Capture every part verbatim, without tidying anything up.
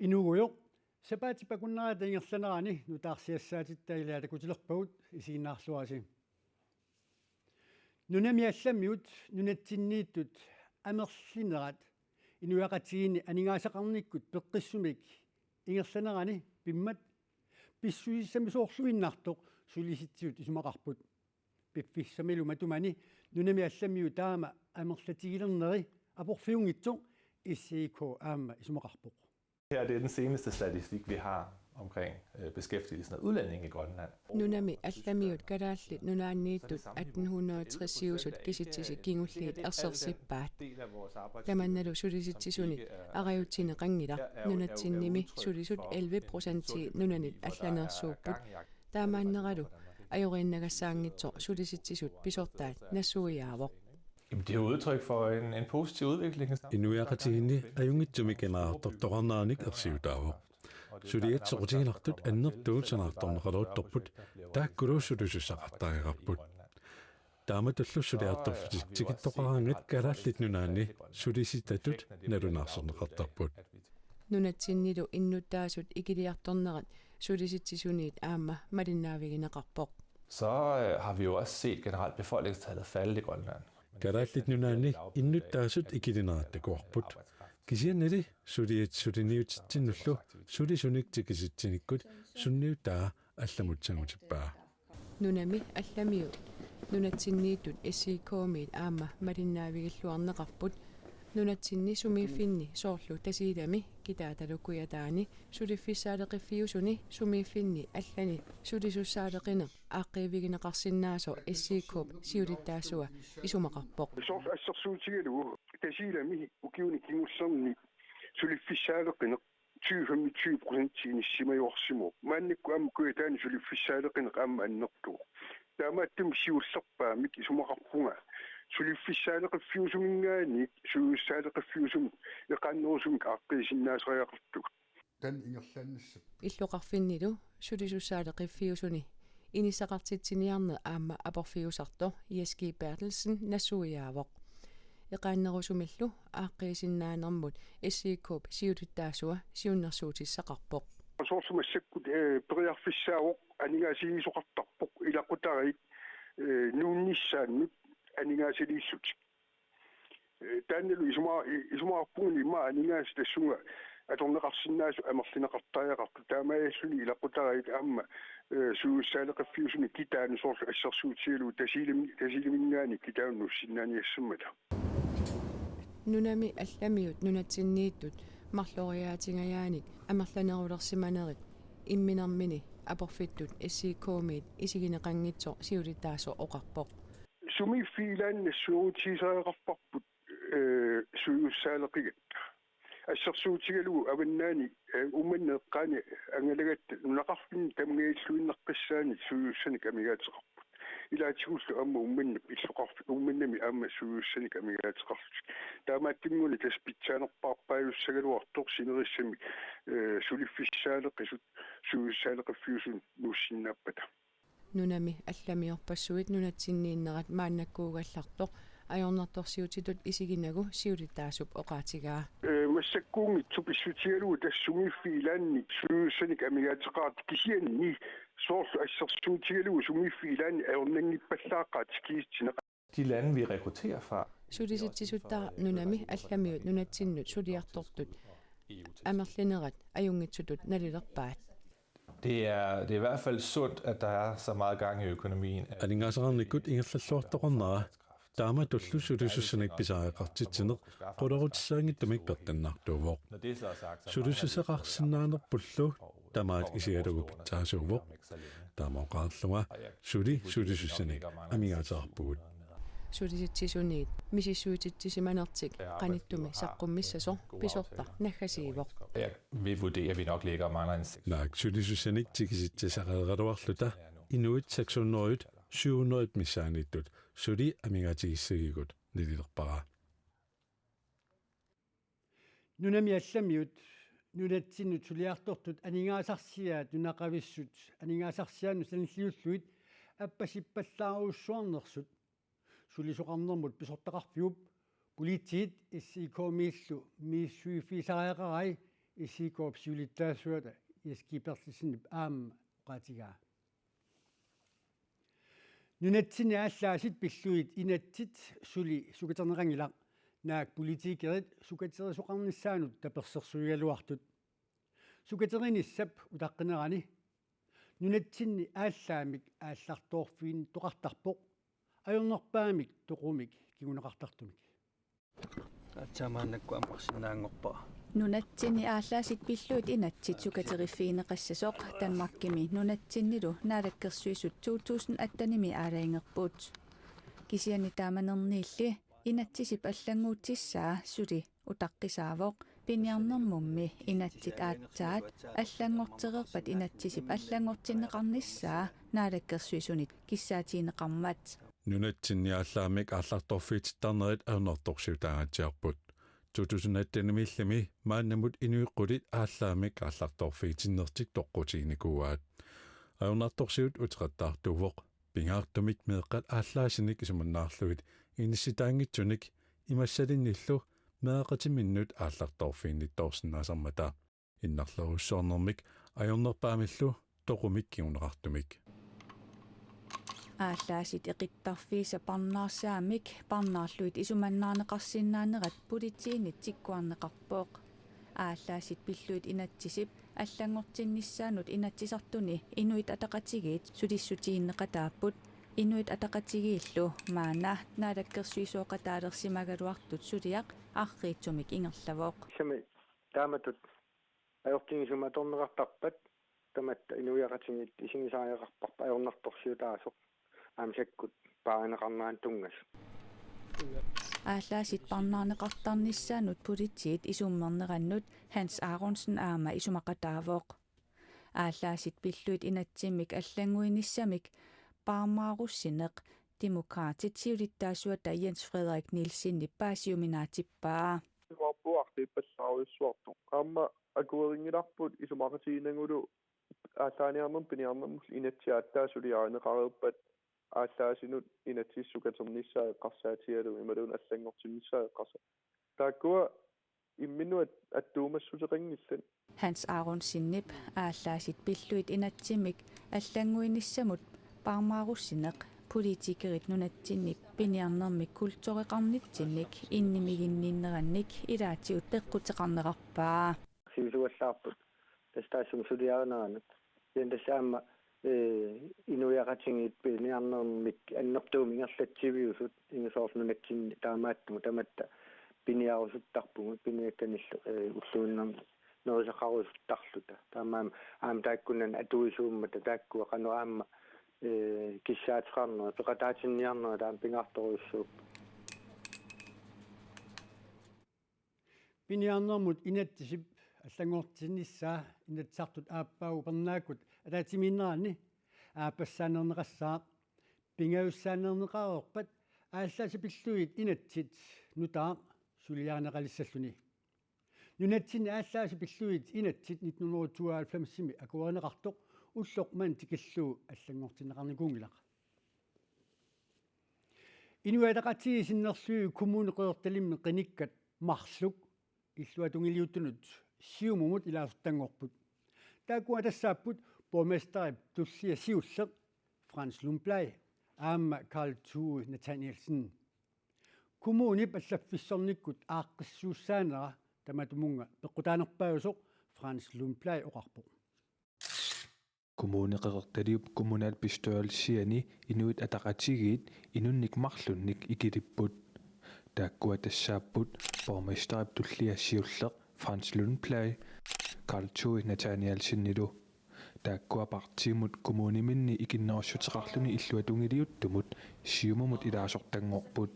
Inuugujoq, sapaatip akunnerata ingerlanerani nutaarsiassaatitta ilaa takutilerpagut, isiginnaarluarisi. Nunami allamiut nunatsinniittut amerlinerat inuiaqatigiinni aningaasaqarnikkut peqqissumik ingerlanerani pimmat pissusissamisoorluinnartoq Sulisitsisut isumaqarput. Piffissamilu matumani nunami allamiut taama amerlatigilerneri aporfiunngitsoq S I K aamma isumaqarpoq. Her, det er den seneste statistik, vi har omkring øh, beskæftigelsen af udlændinge i Grønland. Nunami allamiut Kalaallit Nunaanniittut atten hundrede tresiusut kisitsisit kingulliit ersersippaat. Tamannalu Sulisitsisuni arajutsineqanngilaq. Nunatsinnimi sulisut elleve procentii nunanit allaneersuupput. Taamaanneralu ajoriinnagassaanngitsoq Sulisitsisut pisortaat nassuiaavoq. Jamen, det er jo udtryk for en, en positiv udvikling. Inuiaqatigiinni ajunngitsumik imaartortoqarneranik ersiutaavoq. Suliat soqutiginartut annertuut sanaartorneqaleruttorput, taakkulu sulisussaqartariaqarput. Taamatullu suliartorlutik tikittoqaraangat Kalaallit Nunaanni sulisitatut nalunaarsorneqartarput. Nunatsinnilu innuttaasut ikiliartornerat Sulisitsisuniit aamma malinnaavigineqarpoq. Så øh, har vi jo også set generelt befolkningstallet falde i Grønland. Kalaallit Nunaanni innuttaasut ikilinerat takuarput. Kisiannili suliat suliniutitsinnullu sulisunik tikisitsinikkut sunniutaa allamut sangutippaa. Nunami allamiut nunatsinniittut S I K-miit aamma malinnaavigilluarneqarput. Nunatsinni sumiiffinni soorlu Tasiilami, Kitaatalu Kujataani, suliffissaaleqiffiusuni sumiiffinni allani sulisussaaleqineq aaqqiivigineqarsinnaasoq S I K-p siulittaasua isumaqarpoq. Soorlu assersuutigalugu Tasiilami ukiuni kingullerni suliffissaaleqineq tyve femogtyve procent inissimajuarsimavoq. Maannakkut aamma Kujataani suliffissaaleqineq aamma annertuvoq. Taamaattumik siullerpaamik isumaqarpunga suliffissaaleqiffiusuminngaanniit sulisussaaleqiffiusumik eqaannerusumik aaqqiisinnaasariaqartugut. Taanna ingerlaannassapput. Illoqarfinnilu sulisussaaleqiffiusuni inissaqartitsiniarneq aamma aporfiusartoq Jes G. Berthelsen nassuiaavoq. Eqaannerusumillu aaqqiisinnaanermut S I K-p siulittaasua siunnersuutissaqarpoq. Soorlu massakkut eh, periarfissaavoq aningaasaliisoqartarpoq ilaqutariit eh, nuunnissaannut aningaasaliillutik. Eh, taannalu isuma-, i-, isumaqarpunga immaqa aningaasat tassunga atorneqarsinnaasut amerlineqartariaqartut, taamaalilluni ilaqutariit aamma eh, sulisussaaleqiffiusuni kitaani soorlu assersuutigalugu Tasiilami-, Tasiilaminngaanniit kitaanut nuussinnaaniassammata. Nunami allamiut nunatsinniittut marloriaatingajaanik amerlanerulersimanerit imminermini aporfittut S I K-miit isigineqanngitsoq siulittaasoq oqarpoq. Sumiiffiit ilaanni nassuerutigisariaqarparput eh, sulisussaaleqigatta. Assersuutigalugu Avannaani eh, Uummannap eqqaani angalagatta nunaqarfinni tamangajalluinnaqqissaannik sulisussanik amigaateqarput. Ilaatigullu aamma Uummannap illoqarf-, Uummannami aamma sulisussanik amigaateqarlutik. Taamaattumik una tassa pitsaanerpaarpaajussagaluartoq sinerissamik eh, suliffissaaleqisut sulisussaaleqiffiusunut nuussinnaappata. Nunami allamiorpassuit nunatsinniinnerat maannakkuugallartoq ajornartorsiutitut isiginagu siulittaasup oqaatigaa. Eh, massakkuunngitsoq pissutigalugu tassa sumiiffiit ilaanni sulisussanik amigaateqartut kisianni soorlu assersuutigalugu sumiiffiit ilaanni ajornanngippallaaqaat tikitsineq. De lande, vi rekrutterer fra, Sulisitsisuttaaq nunami allamiut nunatsinnut suliartortut amerlinerat ajunngitsutut nalilerpaat. Det er, det er i hvert fald sundt, at der er så meget gang i økonomien. Aningaasaqarnikkut ingerlalluartoqarnera taamatullu sulisussanik pisariaqartitsineq qulerutissaanngitsumik peqqinnartuuvoq. Sulisusseqarsinnaanerpullu tamaat isigalugu pitsaasuuvoq. Taama oqarlunga suli sulisussanik amigaateqarpugut. Sulisitsisuniit misissuititsisimanertik qanittumi saqqummissasoq pisortaq naggasiivoq. Jeg vil vurdere, at vi nok ligger og mangler en seks. Naak sulisussanik tikisitsisareeraluarluta inuit seks hundrede, syv hundrede missaanniittut suli amigaatigissagikkukkit nalilerpara. Nunami allamiut nunatsinnut suliartortut aningaasarsiaat nunaqavissut aningaasarsiaannut sanilliullugit appasippallaarujussuarnersut sulisoqarnermut pisortaqarfiup politiit S I K-miillu misissuiffigisariaqarai S I K-p siulittaasuata Jess G. Berthelsenip aamma oqaatigaa. Nunatsinni aallaasit pillugit inatsit suli sukaterneqanngilaq, naak politikerit sukaterisoqarnissaannut tapersersuigaluartut. Sukateriinissap utaqqinerani nunatsinni aallaammik aallartoorfiginnittoqartarpoq, ajornerpaamik toqumik kinguneqartartumik. Aatsaat maannakkut ammarsinnaanngorpara. Nunatsinni aallaasit pillugit inatsit sukateriffigineqassasoq Danmarkimi nunatsinnilu Naalakkersuisut to tusind attenimi aalajangerput. Kisianni taamanerniilli inatsisip allannguutissaa suli utaqqisaavoq. Piniarnermummi inatsit aatsaat allanngortereerpat inatsisip allanngortinneqarnissaa Naalakkersuisunit kissaatigineqarmat. Nunatsinni aallaammik aallartorfiitittarnerit ajornartorsiutaatsiarput. To tusind attenimiillimi maannamut inuit qulit aallaammik aallartorfiitinnertik toqqutiginikuuaat. Ajornartorsiut uteqattaartuuvoq, pingaartumik meeqqat aallaasinik isumannaarlugit inissitaanngitsunik imassalinnillu meeraqatiminnut aallartorfiginnittoorsinnaasarmata. Innarlerujussuarnermik ajornerpaamillu toqumik kinguneqartumik. Aallaasit eqittarfiisa parnaarsaammik parnaarlugit isumannaarneqarsinnaanerat politiinit tikkuarneqarpoq. Aallaasit pillugit inatsisip allanngortinnissaanut Inatsisartuni Inuit Ataqatigiit sulissutigineqataapput. Inuit Ataqatigiillu maanna naalakkersuisooqataalersimagaluartut suliaq arriitsumik ingerlavoq. Sami taamatut ajortigisumik atorneqartarpat, tamatta inuiaqatigiit isigisariaqarparput ajornartorsiutaasoq aamma sakkut paarineqarnerannut tunngasut. Aallaasit parnaarneqartarnissaannut politiit isummernerannut Hans Aronsen aamma isumaqataavoq. Aallaasit pillugit inatsimmik allannguinissamik paarmaarussineq Demokraatit siulittaasuata Jens Frederik Nielsenip paasiuminaatsippaa. Iluarpuartiippallaarujussuartoq. Aamma akuerinngilarput isumaqatiginagulu aallaaniarnermut piniarnermullu inatsit aatsaat suliarineqareerpat aallaasinut inatsisip sukaternissaa eqqarsaatigalugu imaluunniit allanngortinnissaa eqqarsa-. Taakkua imminnut at-, attuumassuteqanngillat. Hans Aronsenip aallaasit pillugit inatsimmik allannguinissamut paarmaarussineq politikerit nunatsinni piniarnermik kultureqarnitsinnik innimiginninnerannik ilaatigut peqquteqarnerarpaa. Sivisuallaarput tassa taassuma suliarineranut. Kisianni tassa aamma, ee, inuiaqatigiit piniarnermik annertuumik ingerlatsiviusut, ingasoorlu nunatsinni taamaattumut tamatta piniarusuttarpugut, piniakkanillu, ee, ulluinnarni nerisaqarusuttarluta. Taamaammat aamma taakkunani atuisuummata taakkua qanoq aamma, ee, kissaateqarnerat, peqataatinniarnerat aamma pingaartorujussuupput. Piniarnermut inatsisip allanngortinnissaa Inatsisartut aappaagu upernaakkut ataatsimiinneranni aappassaaneerneqassaaq, pingajussaanneerneqareerpat aallaasit pillugit inatsit nutaaq suliarineqalissalluni. Nunatsinni aallaasit pillugit inatsit nitten hundrede og tooghalvfemsimi akuerineqartoq ulloq manna tikillugu allanngortinneqarnikuunngilaq. Inuit Ataqatigiit sinnerlugit Kommune Qeqertalimmi qinikkat marluk illuatungiliuttunut Siumumut ilaasortanngorput. Taakkua tassaapput borgmesterip tullia siulleq Frans Lundblad aamma Karl Tove Nathanielsen. Kommunip allaffissornikkut aaqqissuussaanera tamatumunnga peqqutaanerpaajusoq Frans Lundblad oqarpoq. Kommune Qeqertaliup kommunalbestyrelsiani Inuit Ataqatigiit inunnik marlunnik ikilipput. Taakkua tassaapput borgmesterip tullia siulleq Frans Lundblad, Karl Tove Nathanielsenilu. Taakkua partiimut kommuniminni ikinnerussuteqarluni illuatungiliuttumut Siumumut ilaasortanngorput.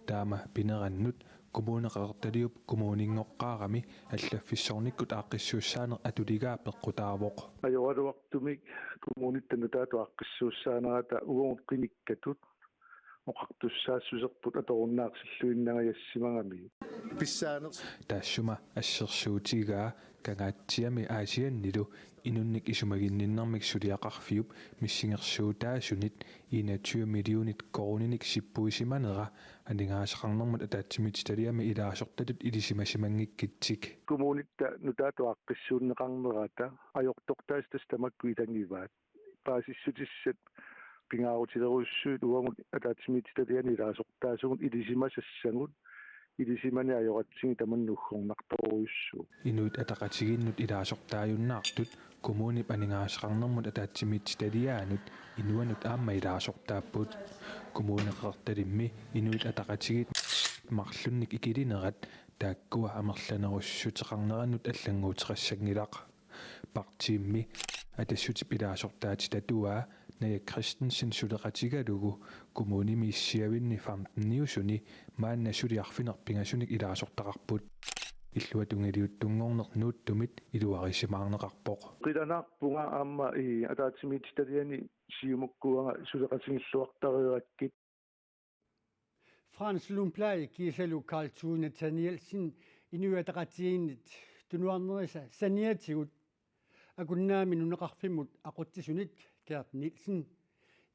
Taama pinerannut Kommune Qeqertaliup kommuninngoqqaarami allaffissornikkut aaqqissuussaaneq atuligaa peqqutaavoq. Ajoraluartumik kommunitta nutaatut aaqqissuussaanerata uagut qinikkatut oqartussaassuserput atorunnaarsilluinnangajassimagami. pissaaneq. Taassuma assersuutigaa Kangaatsiami Aasiannilu inunnik isumaginninnermik suliaqarfiup missingersuutaasunit enogtyve millionit koruuninik sippuisimanera aningaasaqarnermut ataatsimiititaliami ilaasortatut ilisimasimanngikkutsigu. Kommunitta nutaatut aaqqissuunneqarnerata ajortortaasut tassa tamakku ilagivaat. Paasissutissat pingaarutilerujussuit uagut ataatsimiititaliani ilaasortaasugut ilisimasassagut, ilisimaneq ajoratsigit tamanna uggornartorujussuuvoq. Inuit Ataqatigiinnut ilaasortaajunnaartut kommunip aningaasaqarnermut ataatsimiititaliaanut inuanut aamma ilaasortaapput. Kommune Qeqertalimmi Inuit Ataqatigiit marlunnik ikilinerat taakkua amerlanerussuteqarnerannut allannguuteqassanngilaq. Partiimmi Atassutip ilaasortaatitatuaa Naja Christensen suleqatigalugu kommunimi issiavinni femteniusuni maanna suli arfineq-pingasunik ilaasortaqarput. Illuatungiliuttunngorneq Nuuttumit iluarisimaarneqarpoq. Qilanaarpunga aamma i ataatsimiititaliani Siumukkuanga suleqatigilluartareerakkit. Frans Lundblad kiisalu Karl Thue Nathanielsen Inuit Ataqatigiinnit tunuarnerisa saniatigut Akunnaami nunaqarfimmut aqutsisunit Gert Nielsen,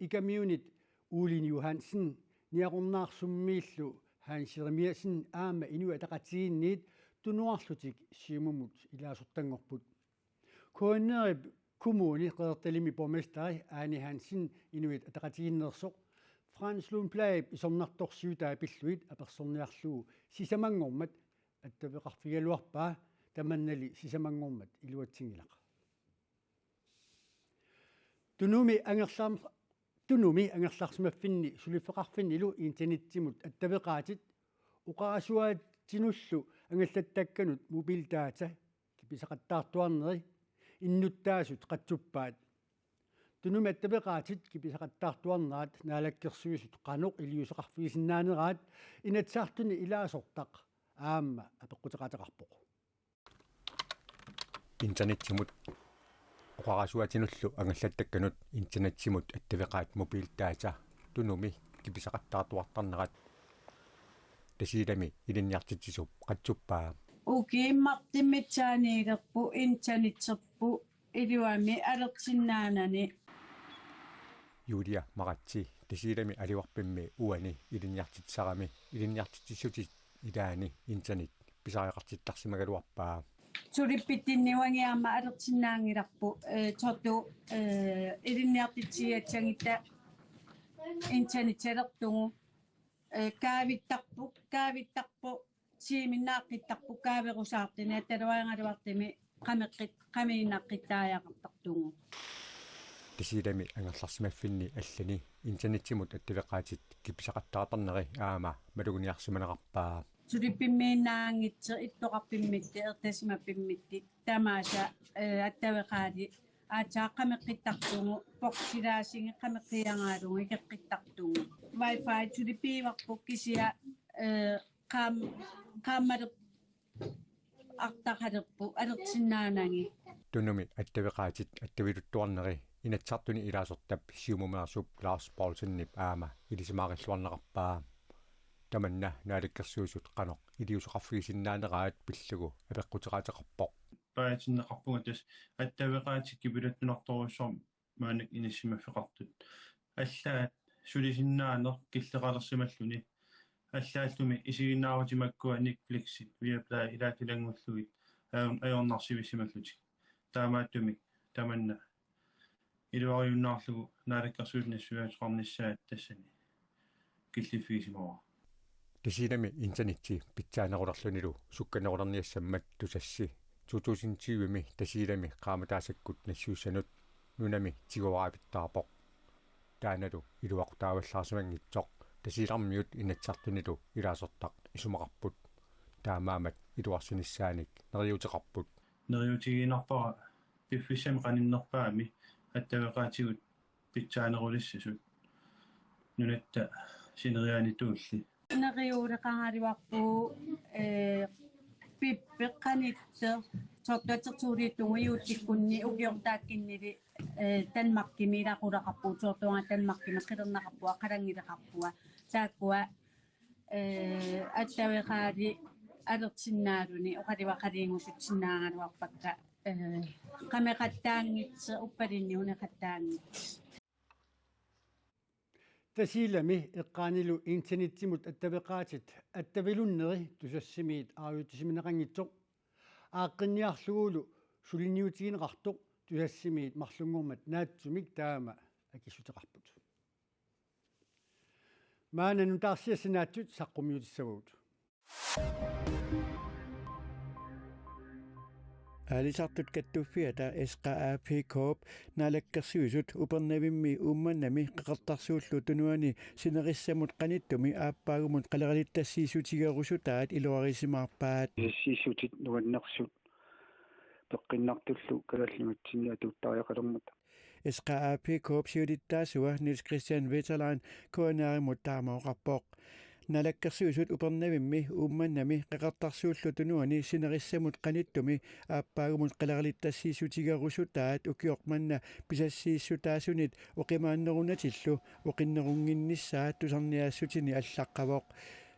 Ikamiunit Uulin Johansen, Niaqornaarsummiillu Hans Jeremiassen aamma Inuit Ataqatigiinniit tunuarlutik Siumumut ilaasortanngorput. K N R-ip kommuni Qeqertalimi borgmesteri Ane Hansen Inuit Ataqatigiinneersoq Frans Lundbladip isornartorsiutaa pillugit apersorniarlugu sisamanngormat attaveqarfigigaluarpaa, tamannali sisamanngormat iluatsinngilaq. Tunumi angerlarm-, Tunumi angerlarsimaffinni suliffeqarfinnilu internetsimut attaveqaatit oqarasuaatinullu angallattakkanut mobildata kipisaqattaartuarneri innuttaasut qatsuppaat. Tunumi attaveqaatit kipisaqattaartuarnerat Naalakkersuisut qanoq iliuuseqarfigisinnaaneraat Inatsisartuni ilaasortaq aamma apeqquteqaateqarpoq. Internetsimut oqarasuaatinullu angallattakkanut internetsimut attaveqaat mobildata Tunumi kipisaqattaartuartarnerat Tasiilami ilinniartitsisup qatsuppaa. Ukiut marluk missaaniilerput internetserput iluamik alersinnaanani. Julia Maratse Tasiilami Alivarpimmi uani ilinniartitsisarami ilinniartitsissutit ilaanni internet pisariaqartittarsimagaluarpaa. Suliffitsinni uangaana aamma alersinnaanngilarput, eh, soorlu, eh, ilinniartitsigigassagutta internetserlugu, eh, kaavittarpoq, kaavittarpoq, tiiminnaaqqiittarpoq kaaverusaartuni, attaluarigaluartumi qameqqit-, qamiinnaqqittariaqartartugut. Tasiilami angerlarsimaffinni allani internetsimut attaveqaatit kipisaqattaartarneri aamma maluguniarsimaneqarpaa. Suliffimmiinnaanngitsoq, ittoqarfimmittut, ertasimaffimmit tamaasa, eh, attaveqaatit aatsaat qameqqittartugut, porsilaasingit qameqqiaralugu ikeqqittartugut. Wi-Fi suliffigivarput kisianni, eh, qaam-, qaammalerpoq, artaqalerpoq, alersinnaanagit. Tunumi attaveqaatit attaviluttuarneri Inatsisartuni ilaasortap Siumumeersup Lars Poulsenip aamma ilisimaarilluarneqarpaa. Tamanna Naalakkersuisut qanoq iliuuseqarfigisinnaaneraat pillugu apeqquteqaateqarpoq. Paasinneqarpunga tassa attaveqaatit kipiluttunartorujussuarmik maannakkut inissisimaffeqartut. Allaat sulisinnaaneq killeqalersimalluni. Allaallumi isiginnaarutimakkua Netflixit, Viaplay ilaatilanngulluit ajor-, ajornarsivissimallutik. Taamaattumik tamanna iluariunnaarlugu Naalakkersuisut nassuiaarneqarnissaat tassani killiffigisimavara. Tasiilami internetti pitsaanerulerlunilu sukkanerulerniassammat Tusassi to tusind tyve-mi Tasiilami qaammataassakkut nassuissanut nunami tiguaraapittarpoq. Taannalu iluaqutaavallaarsimanngitsoq Tasiilarmiut Inatsisartunilu ilaasortaq isumaqarput. Taamaammat iluarsinissaanik neriuuteqarput. Neriuutigiinnarpara piffissami qaninnerpaami attaveqaatigut pitsaanerulissasut nunatta sineriaanituulli. Neriuuleqaraluarpugut, eh, pippeq qanittoq, soorlu atsersuuliittugut juullikkunni ukiortaakkunnili, eh, Danmarkimi ilaqutaqarpugut, soorlu uanga Danmarkimi qilerneqarpunga, qalanngileqarpunga. Taakkua, eh, attaveqaatit alertinnaaluni oqaluaqaliinngussutsinnaagaluarpakka, eh, qameqattaanngitsoq uppalinniuneqattaanngitsoq. Tasiilami eqqaanilu internettimut attaveqaatit attavilunneri Tusassimiit aajutsisimaneqanngitsoq. Aaqqinniarlugulu suliniutigineqartoq Tusassimiit marlunngormat naatsumik taama akissuteqarput. Maanna nutaarsiassat naatsut saqqummiutissavagut. Aalisartut kattuffiata S K A P Corp Naalakkersuisut Upernavimmi Uummannami Qeqertarsuullu Tunuani sinerissamut qanittumi aappaagumut qaleralittassiissutigerusutaat iluarisimaarpaat. Siissutit nuannersut peqqinnartullu kalaallit nunatsinni atuuttariaqalermata. S K A P Corp siulittaasua Niels Christian Westerlein K N R-imut taama oqarpoq. Naalakkersuisut Upernavimmi Uummannami Qeqertarsuullu Tunuani sinerissamut qanittumi aappaagumut qaleralittassiissutigerusutaat ukioq manna pisassiissutaasunit oqimaannerunatillu oqinnerunnginnissaat tusarniaassutini allaqqavoq.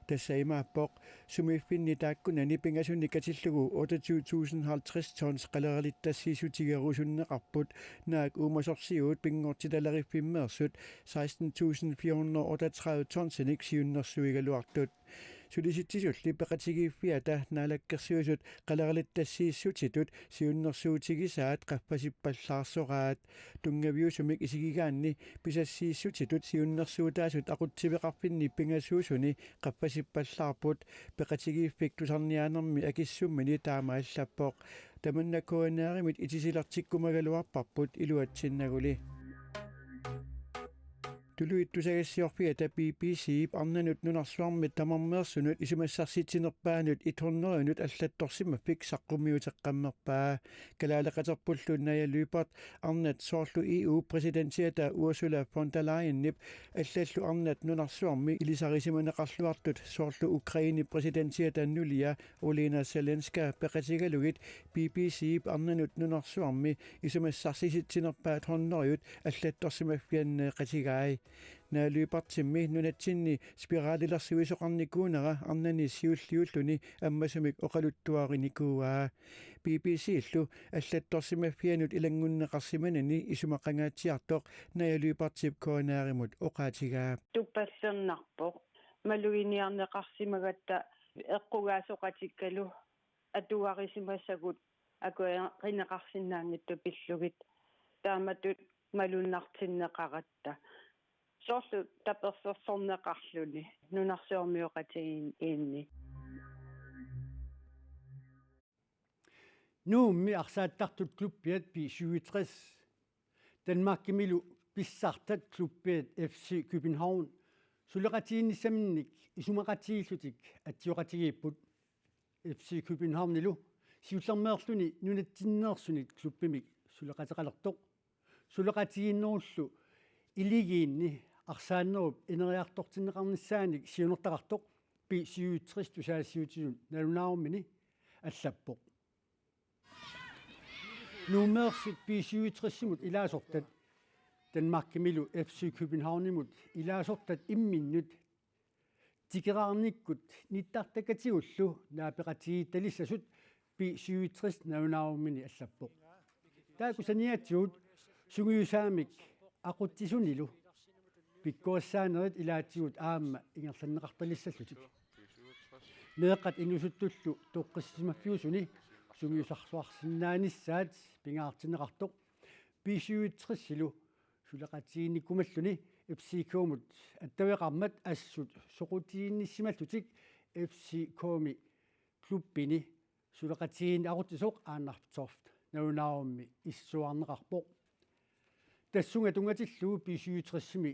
Tassa imaappoq, sumiiffinni taakkunani pingasunni katillugu otteogtyve tusind halvtreds tons qaleralittassiissutigerusunneqarput, naak uumasorsiuut pinngortitaleriffimmeersut seksten tusind fire hundrede otteogtredive tonsinik siunnersuigaluartut. Sulisitsisulli peqatigiiffiata Naalakkersuisut qaleralittassiissutitut siunnersuutigisaat qaffasippallaarsoraat. Tunngaviusumik isigigaanni pisassiissutitut siunnersuutaasut aqutsiveqarfinni pingasuusuni qaffasippallaarput, peqatigiiffik tusarniaanermi akissummini taama allappoq. Tamanna K N R-imit itisilertikkumagaluarparput iluatsinnaguli. Tuluit tusagassiorfiata B B C-p arnanut nunarsuarmi tamarmeersunut isumassarsitsinerpaanut et hundredenut allattorsimaffik saqqummiuteqqammerpaa. Kalaaleqaterpullu Naja Lyberth arnat soorlu E U-p præsidentiata Ursula von der Leyenip allallu arnat nunarsuarmi ilisarisimaneqarluartut soorlu Ukrainep præsidentiata nulia Olena Zelenska peqatigalugit B B C-p arnanut nunarsuarmi isumassarsisitsinerpaat hundredet allattorsimaffianneeqatigai. Naja Lyberthimmi nunatsinni spiralilersuisoqarnikuunera arnani siulliulluni ammasumik oqaluttuarinikuuaa. B B C-llu allattorsimaffianut ilanngunneqarsimanani isumaqangaatsiartoq Naja Lyberthip K N R-imut oqaatigaa. Tupassernarpoq maluginiarneqarsimagatta eqqugaasoqatikkalu atugarisimasagut akuerineqarsinnaanngitsut pillugit taamatut malunnartinneqaratta. Soorlu tapersersorneqarluni nunarsuarmioqatigiinni. Nuummi arsaattartut klubbiat B syvogtres, Danmarkimilu pissartat klubbiat F C København suleqatigiinnissaminnik isumaqatigiillutik atsioqatigiipput. F C Københavnilu siullermeerluni nunatsinneersunit klubbimik suleqateqalertoq, suleqatigiinnerullu iligiinni arsaannerup ineriartortinneqarnissaanik siunertaqartoq B syvogtres tusagassiuutinut nalunaarummini allappoq. Nuummeersut B syvogtres-imut ilaasortat Danmarkimilu F C Københavnimut ilaasortat imminnut tikeraarnikkut nittartakatigullu naapeqatigiittalissasut B syvogtres nalunaarummini allappoq. Taakku saniatigut sungiusaamik aqutsisunilu pikkorissaanerit ilaatigut aamma ingerlanneqartalissallutik. Meeqqat inuusuttullu toqqissisimaffiusuni sungiusarsuarsinnaanissaat pingaartinneqartoq B syvogtres-ilu suleqatigiinnikkumalluni F C K-mut attaveqarmat assut soqutiginnissimallutik F C K-mi klubbini suleqatigiinneq aqutsisoq Aanartorp nalunaarummi issuaarneqarpoq. Tassunga tunngatillugu B syvogtres-imi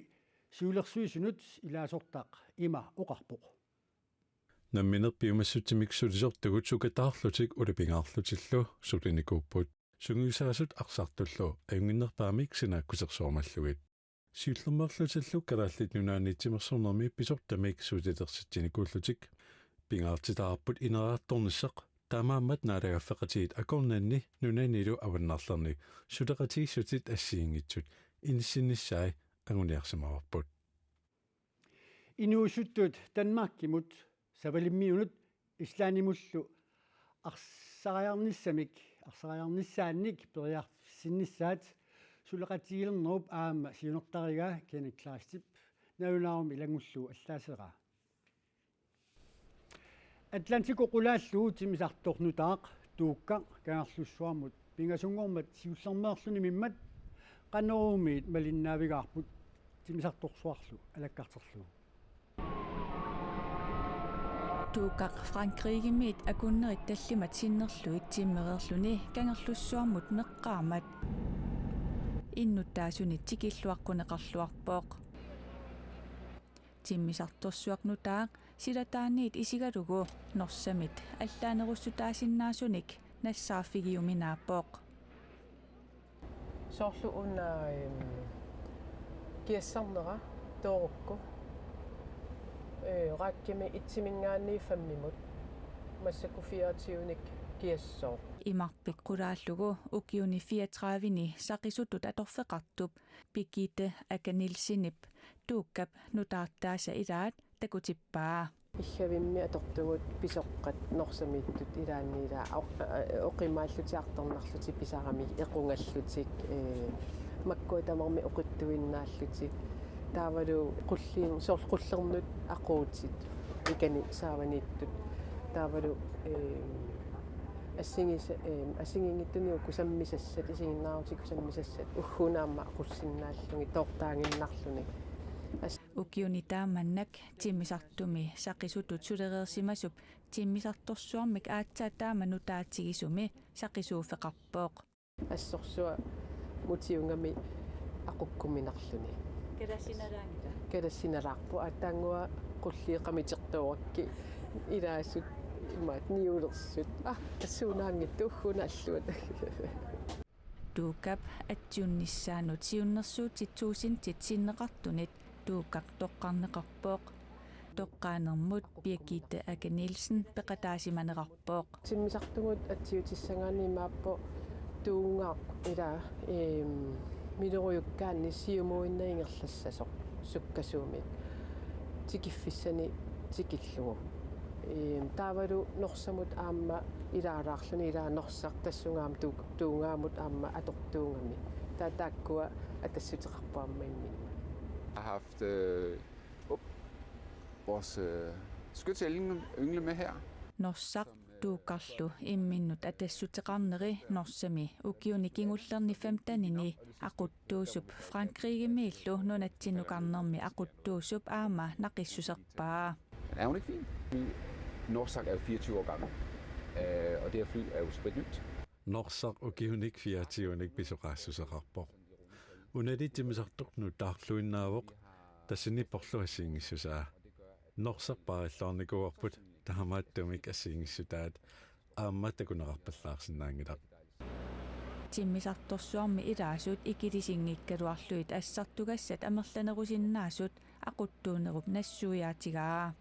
siulersuisunut ilaasortaq ima oqarpoq: Nammineq piumassutsimik sulisortagut sukataarlutik ulapingaarlutillu sulinikuupput. Sungiusaasut arsartullu ajunnginnerpaamik sinaakkusersuarmallugit. Siullermeerlutillu Kalaallit Nunaanni timersornermi pisortamik sulilersitsinikuullutik pingaartitaqarput ineriartornissaq, taamaammat naalagaaffeqatigiit akornanni nunanilu avannarlerni suleqatigiissutit assigiinngitsut inissinnissaat anguniarsimavarput. Inuusuttut Danmarkimut Savalimmiunut Islandimullu arsariarnissamik, arsariarnissaannik periarfissinnissaat suleqatigilernerup aamma siunertarigaa Kenneth Kleistip nalunaarumi ilanngullugu allaaseraa. Atlantikut qulaallugu timmisartoq nutaaq Tuukkaq Kangerlussuarmut pingasunngormat siullermeerlunimimmat Qanoroorumiit malinnaavigaarput timmisartorsuarlu alakkarterlugu. Tuukkaq Frankrigimiit akunnerit tallimat sinnerlugit timmereerluni Kangerlussuarmut meqqaammat innuttaasunit tikilluaqquneqarluarpoq. Timmisartorsuaq nutaaq silataaniit isigalugu Norsamit allaanerussutaasinnaasunik nassaarfigiuminaappoq. Soorlu una, em, kiassarnera toorukku. Ee, rækkimi etsiminngaanniit femmimut. Massakkut fireogtyvenik kiassooq. Imarpik qulaallugu ukiuni fireogtredive-ni saqisutut atorfeqartup Birgitte Acker Nielsenip Tuukkap nutaartaasa ilaat takutippaa. Iggavimmi atortugut pisoqqat Norsamiittut ilaanni ilaa oq-, aa, oqimaallutik artornarlutik pisaramik equngallutik, ee, makkua tamarmik oqittuinnaallutik. Taavalu qulliin-, soorlu qullernut aquutit ikani saavaniittut. Taavalu, ee, assigis-, ee, assigiinngitsunik kusammisassat, isiginnaarutit kusammisassat, ugguuna aamma aqussinnaallugit, toortaaginnarluni. As- Ukiuni taamannak timmisartumi saqisutut sulereersimasup timmisartorsuarmik aatsaat taama nutaatigisumi saqisuuffeqarpoq. Assorsuaq mutiugami aqukkuminarluni. Kalassinalaanngila? Kalassinalaarpoq, aatsaannguaq qulliit qamitertoorakkit ilaasut imaat niulersut. Aa, tassuunaanngitsoq ugguuna alluat. Tuukkap atsiunnissaanut siunnersuutit tuusintit sinneqartunit Tuukkaq toqqarneqarpoq. Toqqaanermut Birgitte Acker Nielsen peqataasimanerarpoq. Timmisartugut atsiutissagaanni imaappoq Tuugaaq ilaa, em, milorujukkaanni siumuinnaq ingerlassasoq sukkasuumik tikiffissani tikillugu. Em, taavalu Norsamut aamma ilaalaarluni ilaa Norsaq tassunga aamma Tuu-, Tuugaamut aamma atortuugami. Taava taakkua atassuteqarpoq aamma imminnut. Jeg har haft, øh, op, vores, øh, skytsengel med her. Norsaq Tuukkarlu imminnut atassuteqarneri Norsami ukiuni kingullerni femtenini aquttuusup Frankrigimiillu nunatsinnukarnermi aquttuusup aamma naqissuserpaa. Er hun ikke fin? Norsaq er jo fireogtyve år gammel, øh, og det her fly er jo spritnyt. Norsaq ukiunik fireogtyvenik pisoqaassuseqarpoq. Unali timmisartoq nutaarluinnaavoq, tassani porlu assigiinngissusaa. Norsaq paarilluarnikuuarput taamaattumik assigiinngissutaat, aamma takuneqarpallaarsinnaanngilaq. Timmisartorsuarmi ilaasut ikilisinngikkaluarlugit assartugassat amerlanerusinnaasut aquttuunerup nassuiaatigaa.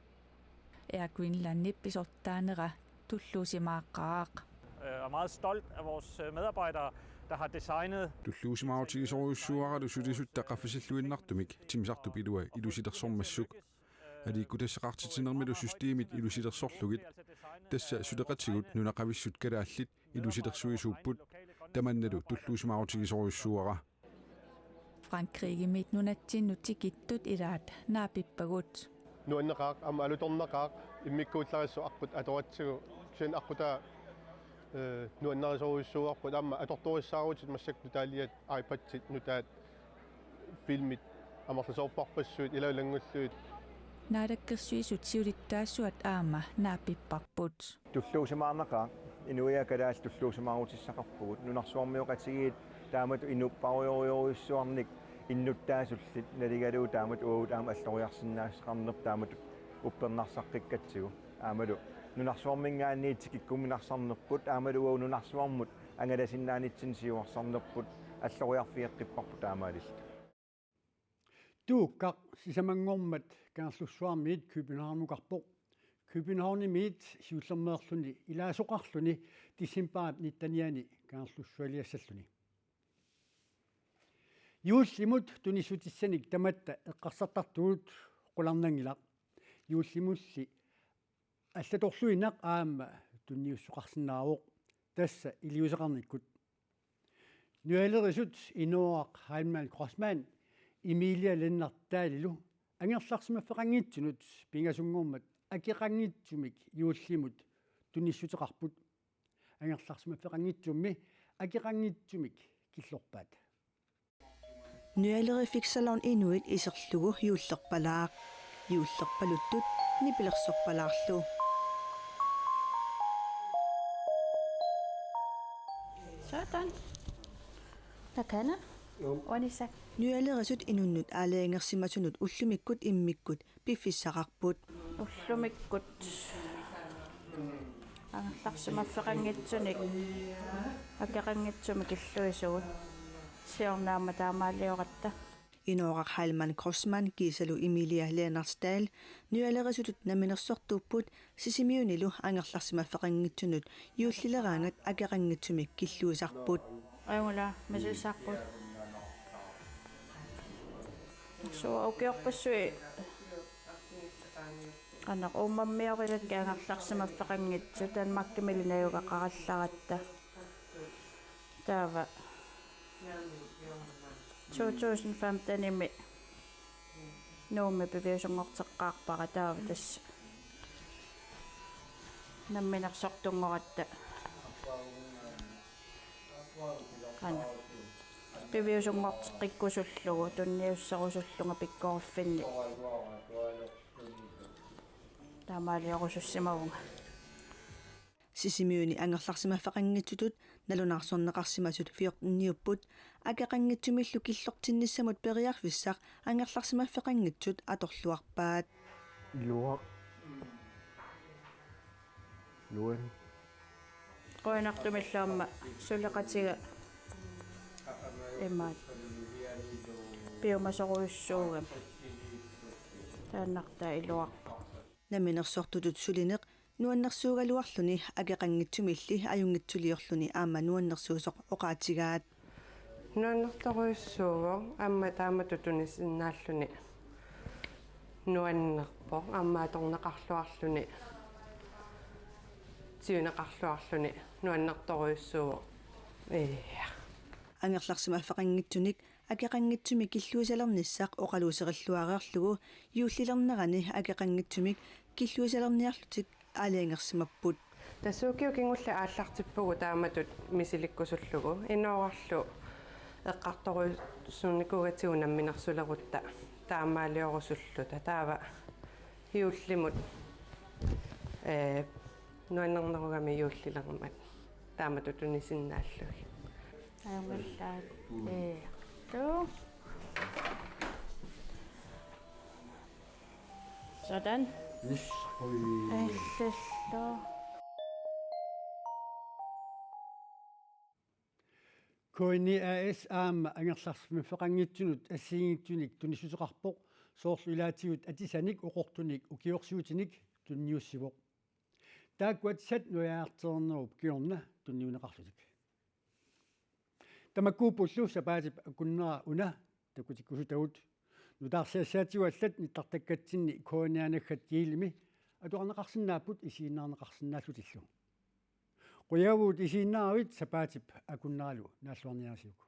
Air Greenlandip pisortaanera tulluusimaaqaaq. Øh, og meget stolt af vores, øh, medarbejdere, der har designet. Tulluusimaarutigisorujussuuaralu sulisutta qaffasilluinnartumik timmisartup ilua ilusilersormassuk. Aliikkutassaqartitsinermilu systemit ilusilersorlugit. Tassa suleqatigut nunaqavissut kalaallit ilusilersuisuupput. Tamannalu tulluusimaarutigisorujussuuara. Frankrigimiit nunatsinnut tikittut ilaat naapippagut. Nuanneqaaq, aamma alutornaqaaq, immikkuullarissoq aqqut atoratsigu, kisianni aqqutaa, øh, nuannarisorujussuuarput, aamma atortorissaarutit massakkut nutaaliat, iPadit nutaat, filmit amerlasoorparpassuit, ilaa ilanngullugit. Naalakkersuisut siulittaasuat aamma naapipparput. Tulluusimaarnaqaaq, inuiaat kalaallit tulluusimaarutissaqarpugut, nunarsuarmioqatigiit taamatut inuppassuarujorujussuarnik innuttaasullit naligalugu taamatut uagut aamma alloriarsinnaassaqarnerput taamatut uppernarsaaqqikkatsigu. Aammalu nunarsuarminngaanniit tikikkuminarsarnerput aammalu uagut nunarsuarmut angalasinnaanitsinni siuarsarnerput alloriarfigeqqipparput taamaalilluta. Tuukkaq sisamanngormat Kangerlussuarmiit Københavnukarpoq. Københavnimiit siullermeerluni ilaasoqarluni decembarip nittenianni Kangerlussualiassalluni. Juullimut tunissutissanik tamatta eqqarsartartugut qularnanngilaq. Juullimulli Allatulluinnaq aamma tunniussoqarsinnaavoq, tassa iliuuseqarnikkut. Nualerisut Inooraq Heilmann Kreutzmann Emilie Lennert Dahlilu angerlarsimaffeqanngitsunut pingasunngormat akeqanngitsumik juullimut tunissuteqarput. Angerlarsimaffeqanngitsummi akeqanngitsumik killorpaat. Nualeriffik Salon Inuit iserlugu juullerpalaaq. Juullerpaluttut nipilersorpalaarlu. Sådan. Der kan jeg. Ordentligt sagt. Nualerisut inunnut aalajangersimasunut ullumikkut immikkut piffissaqarput. Ullumikkut angerlarsimaffeqanngitsunik akeqanngitsumik killuisugut. Siorna aamma taamaalioratta. Inooraq Heilmann Kreutzmann kiisalu Emilie Lennert Dahl nualerisutut namminersortuupput, Sisimiunilu angerlarsimaffeqanngitsunut juullileraangat akeqanngitsumik killuisarput. Ajunngilaq, misissaarput. Suu, ukiorpassuit qanoq uummammioqilakka angerlarsimaffeqanngitsut, Danmarkimilu najugaqarallaratta. Taava to tusind femtenimi Nuummi piviusunngorteqqaarpara, taava tassa namminersortunngoratta. Qanoq piviusunngorteqqikkusullugu tunniusserusullunga pikkoriffinni taamaaliorusussimavunga. Sisimiuni angerlarsimaffeqanngitsutut nalunaarsorneqarsimasut fjorteniupput, akeqanngitsumillu killortinnissamut periarfissaq angerlarsimaffeqanngitsut atorluarpaat. Iluaq. Nuan. Qujanartumillu aamma suleqatiga imaat piumasorujussuugami. Taannartaa iluarpoq. Namminersortutut sulineq nuannersuugaluarluni akeqanngitsumilli ajunngitsuliorluni aamma nuannersuusoq oqaatigaat. Nuannertorujussuuvoq, aamma taamatut tunisinnaalluni nuannerpoq, aamma atorneqarluarluni, siuneqarluarluni nuannertorujussuuvoq. Ee. Angerlarsimaffeqanngitsunik akeqanngitsumik killuisalernissaq oqaluuserilluareerlugu juullilernerani akeqanngitsumik killuisalerniarlutik aalajangersimapput. Tassa ukiut kingulliit aallartippugut taamatut misilikkusullugu, Inoorarlu eqqartorujussuunikuugatsigu namminersulerutta taamaaliorusulluta, taava juullimut, ee, nuannernerugami juullilermat taamatut tunisinnaallugit. Ajunngilaq. Ee. Tu. Sådan. Yes. Ui. Ej, det står. K N I A/S aamma angerlarsimaffeqanngitsunut assigiinngitsunik tunissuteqarpoq, soorlu ilaatigut atisanik, oqortunik, ukiorsiutinik tunniussivoq. Taakku atisat nujaartereernerup kingorna tunniunneqarlutik. Tamakkuuppullu sapaatip akunnera una takutikkusutagut. Nutaarsiassaatigut allat nittartakkatsinni K N I-anaggat Kielimi atuarneqarsinnaapput isiginnaarneqarsinnaallutillu. Qujanarujussuaq isiginnaaravit, sapaatip akunneralu naalluarniarisiuk.